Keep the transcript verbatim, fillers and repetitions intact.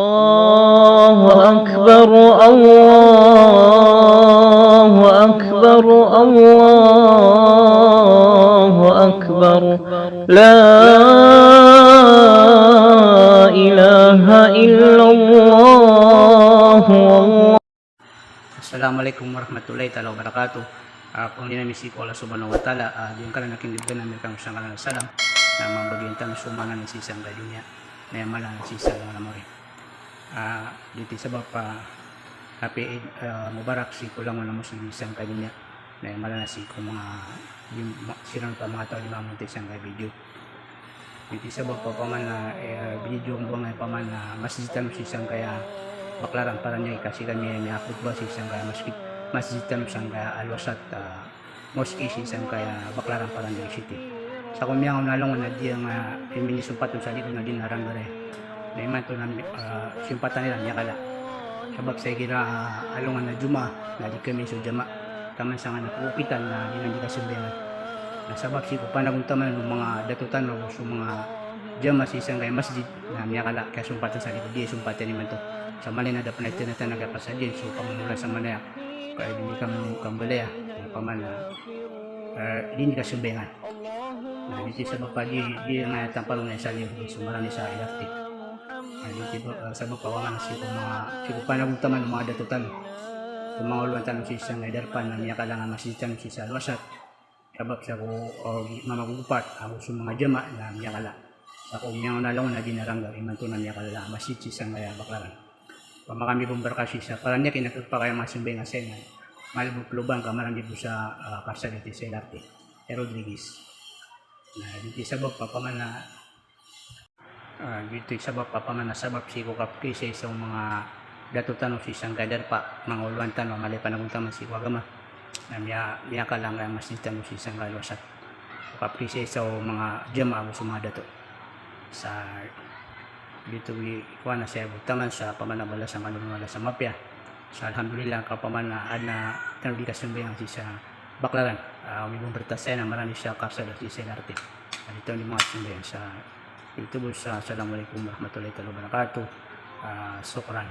الله أكبر، الله أكبر، الله أكبر. لا إله إلا الله، والله. Assalamu alaikum warahmatullahi taala wabarakatuh. Ah, pangnin ami sii ko Allah subhanahu wa taala, ah, giyangkanan a kinibgan ami rkano sangkanan a salam, na mambagian tano so maana niyan sii sangkai a doniya, na aya maana niyan sii sa alongan a mawri. Ah, giyoto i sabap a Happy Eid, ah, Mubarak sii ko langon a Muslim sangkai a doniya. Na aya maana niyan sii ko manga, siran oto a manga taw a di mamonetize sangkai a video. Giyoto i sabap a opama na, eh, binidyo ko ba nga opama na masjid tano sii sangkai a Baclaran, Parañaque, ka sii kami miyakhotba sii sangkai a masjid, masjid tano sangkai a Al-Wasat, ah, Mosque sii sangkai a Baclaran, Parañaque City. Sa ko miyangaoona a alongan a di nga, eh, minisompatan sa di ko na di naranggar aya. Na imanto na, ah, siyompatan iran miyakala. Sabap sa igira, ah, alongan a Jumaah na di kami so jamaah. Taman sangkanan a pokitan na di na di kasambayangan. Na sabap sii ko panagontaman o manga dato tano ago so manga jamaah sii sangkai a masjid na miyakala, kaya sompatan sa di ko di sompatan imanto. Sa malin a da pn a itn a tanaga pasadiyan so pangololan sa malaya. Kaya di di kami kambalaya, opama na, eh, di di kasambayangan. Na giyoto i sabap a di, di nga tampal o nga isa liyo, so marani sa L R T. Na giyoto i ba-, eh, sabap a opama na sii ko manga, sii ko panagontaman o manga dato tano, so manga olowan tano sii sangkai a darpa na miyakala nga masjid tano sii sa Al-Wasat. Sabap sa ko, o, mamagogopat ago so manga jamaah na miyakala. Sa ko miyangaoona a alongan a di naranggar, imanto na miyakala a masjid sii sangkai a Baclaran. Opama kami bombarka sii sa Parañaque na khotba kami, masambayang a saingan. Mala bo ploban ka marani bo sa, ah, karsada sii sa L R T, eh, Rodriguez. Na giyoto i sabap a opama na, ah, giyoto i sabap a opama na sabap sii ko kapkisaisa o manga dato tano sii sangkai a darpa, manga olowan tano a mala i panagontaman sii ko agama. Na miya-, miyakala nga masjid tano sii sangkai a Al-Wasat. Ko kapkisaisa o manga jamaah ago so manga dato. Sa giyoto i kowan a saya bo taman sa opama na balasan kano ron o Allah sa mapiya. Sa alhamdulillah ka opama na adn a tano di kasambayangan sii sa Baclaran. Ah, mibombarka saya na marani sa karsada sii sa L R T. Adn a tano di manga sambayang sa giyoto bo sa, assalamu alaikum warahmatullahi taala wabarakatuh. Ah, shukran.